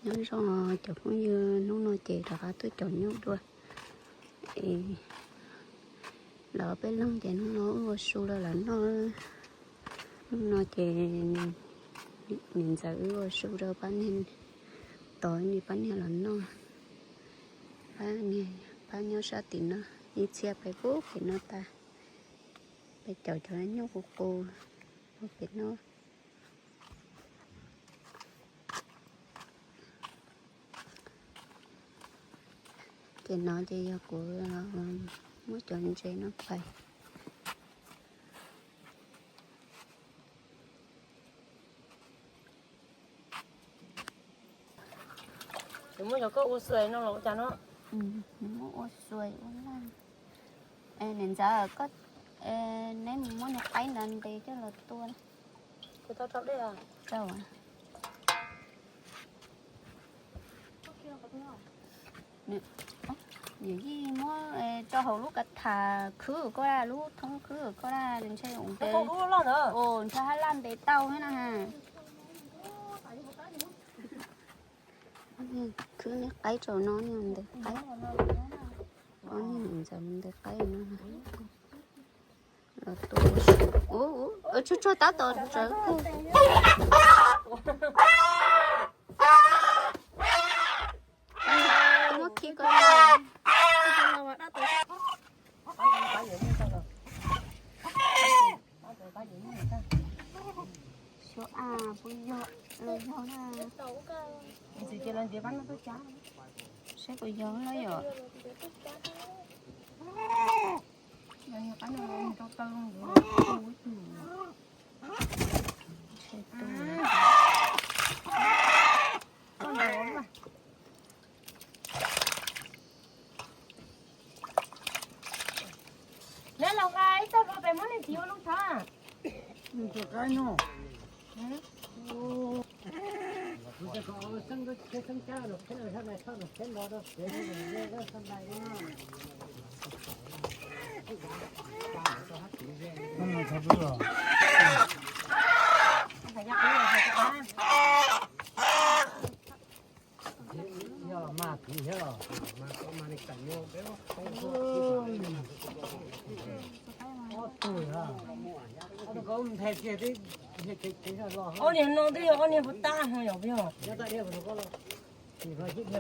Nyob zoo cov phooj ywg, hnub no ces rov qab tuaj caum nyuj dua. Es lawv peb leeg ces hnub no wb ua su rau lawv noj. Hnub no ces niam ntxawm wb ua su rau pab niag, tos niag pab niag los noj. Pab niag, pab nyob sab tim no, ib txhia pais pub pem no tas, pais caum cov nyuj qus qus pem no. Ces no ces yog kuv muab cov ntses no pais. Muab cov koj ua xuas no los ua cas no? Muab ua xuas ua laj. Niam ntxawm, koj, neb mus muab niag qaib ntawd ntes coj los tua. Yij muab rau hauv lub kav tham khwb koj dab, lub thoob khwb koj dab ntshe ua ntes, ntshe hab laj ntes tau na. Khwb niag qaib rau no, niag ntes qaib. Ob niag niam ntxawm ntes qaib no. Los tua, ua tsuag tsuag tab tom tsawv kawg. Muab khi ko. Xyov a puas yog los yog na. Saib puas yog los yom. Neb los nqa ib txoj hlua pem muab niag txiv ua lub tshov. Ob niag no twb yog ob niag puas tab ho yog puas yog?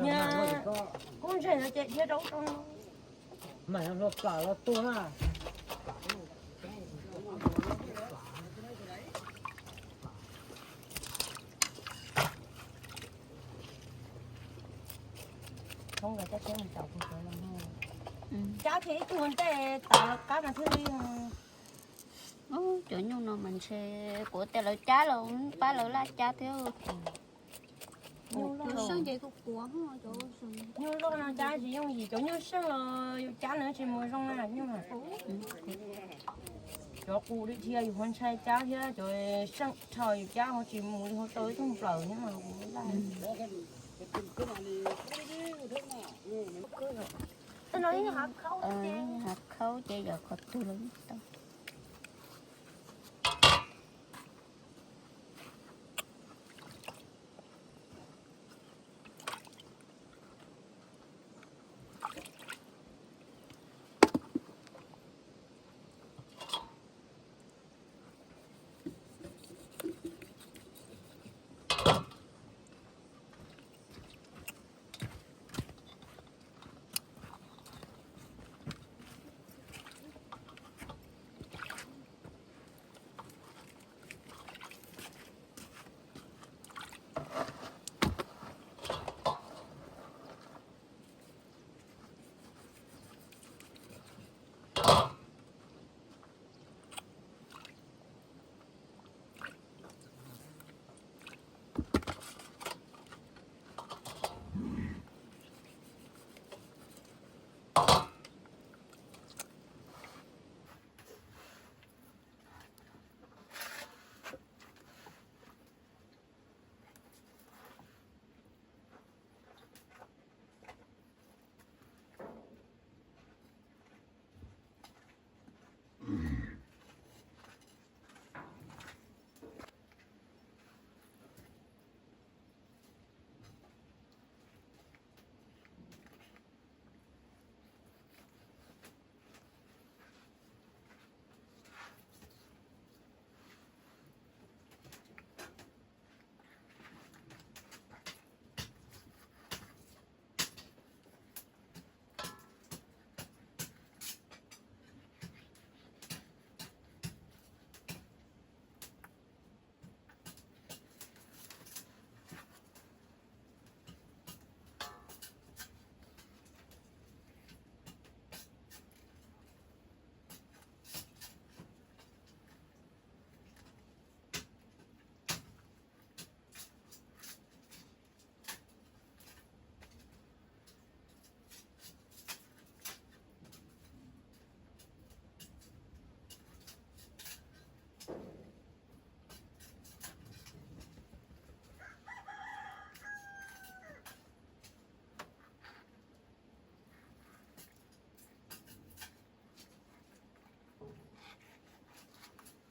Nyab, kub ntseg no ces dhia rau ub rau no. Mas hlua plam los tuag na. Cab ces ib tug ua ntej tas qab mas thiaj li. Cov nyuj no mas ntshe kuv tias lawv cab los pab lawv laj cab thiab. Nyuj loj no cab tsis yooj yim, cov nyuj seej los yus cab na tsis mus zoo na nyuj. Cov qus li dhia yus ho ntshai cab thiab, cov seej dhau yus cab ho tsis mus li ho tau ib tug nplaws thiab mas kuv laj. Hav khaub ces yog qhov twg los yeej tau.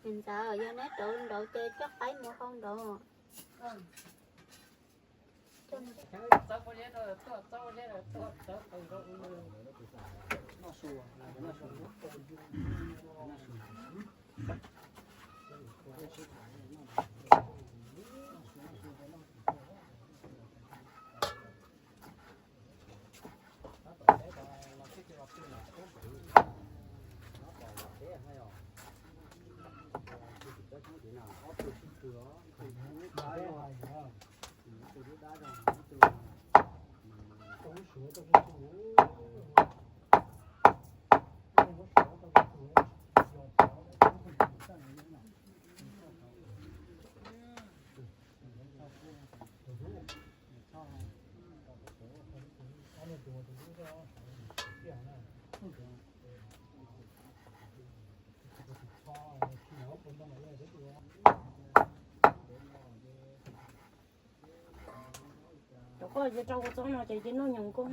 Ntxawm, yog neb rauv nraud ces coj qaib mus hau nraud. Cov koj yuav rau kua txob no ces cia noj nyoos koj.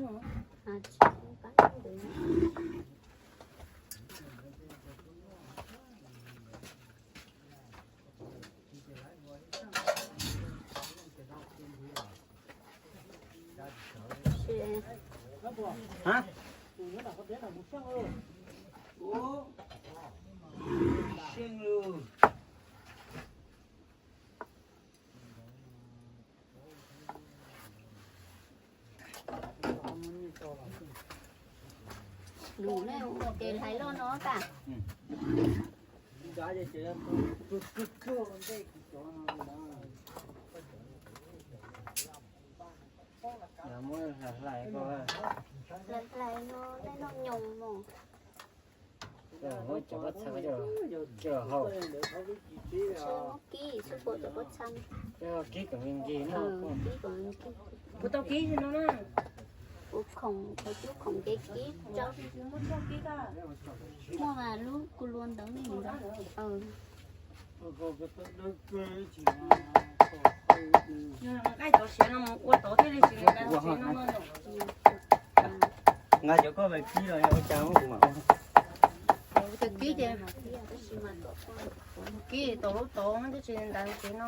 Lus ne, ua ces hlais loj no tas. Hlais hlais no, nej noj nyoos mos. Muab cov pob txha coj hau. Muab kib xub pom cov pob txha. Kib kom nkig no. Kib kom nkig. Kuv tau kib no na. Kuv khoom, kuv cub khoom ces kib rau. Muaj mas lub kuv luag ntawd ne. Nqa cov koj mas kib los yog ua cas kuv mam ua. Kuv cov kib ces, kib tau lub tod tab sis ntawd ces no.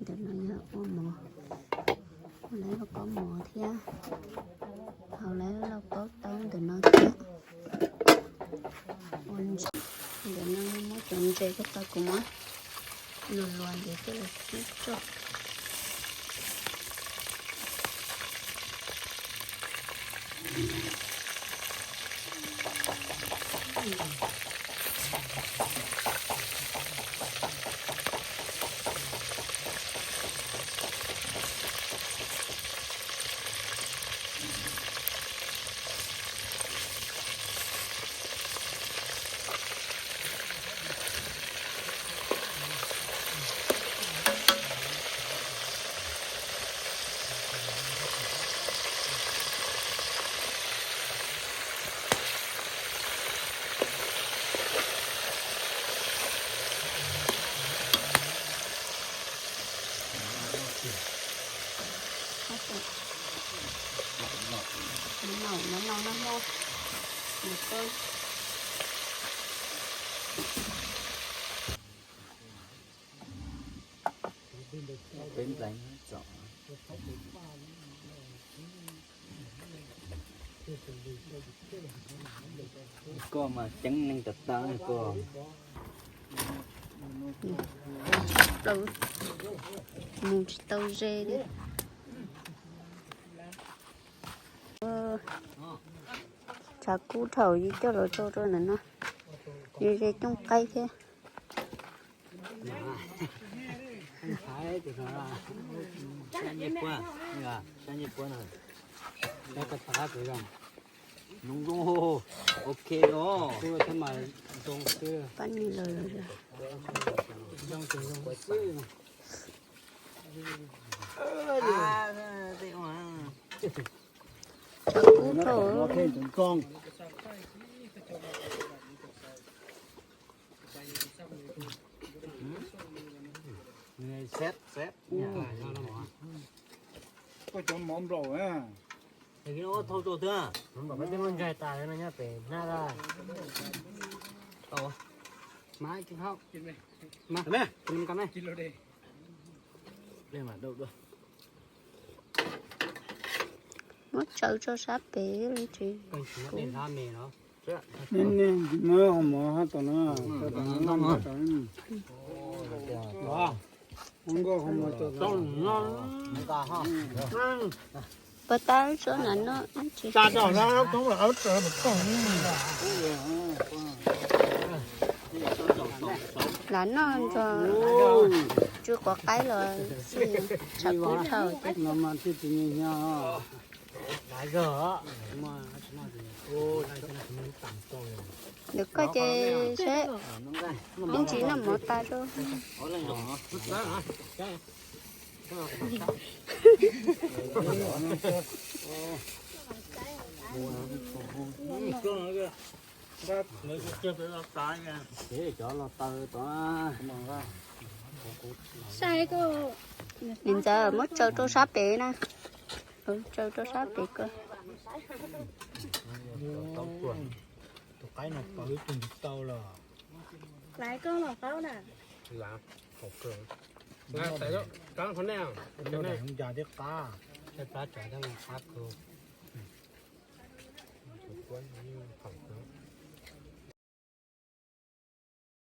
Ntawm no yog ua mov, ua lawv lauj kaub mov thiab, hau lawv lauj kaub taub ntawm no thiab. Ua ntses, ntawm no muab cov ntses coj tau kuv muab luas luas ntawd coj los kib tso. Peb nplaig txom. Koj mas ceeb neeg tag tag koj. Plaws mus tsis tau ze li. Tshav kub dhau yus coj los rau rau ntawm no, yus ze cooj qaib thiab. Nyiaj puab, nyiaj puab no. Nyob zoo, ok os. Pab ni lawm. Cov kub dhau. Koj cov mov nplaum na. Thauj rau twg? Ntsaig tas no nyob pem hnab lawm. Mas, mas, mas. Muab tsaws rau sab pem li tsis. Muab qhov mov hab tom no, nkauj qhov mov tso. Puas tau tso na no. Lam noj ntxuag tsw quav qaib los xij tshav kub dhau thiab. Ntawm koj ces seb ib ntsis noj mov tas rau. Niam ntxawm, muab tsaws rau sab pem na. Tsaws rau sab pem ko. Tus qaib no pawv tus ntsis tau los. Laiv koj los qaub na. Qab qhov nej, qab tsav qab ko.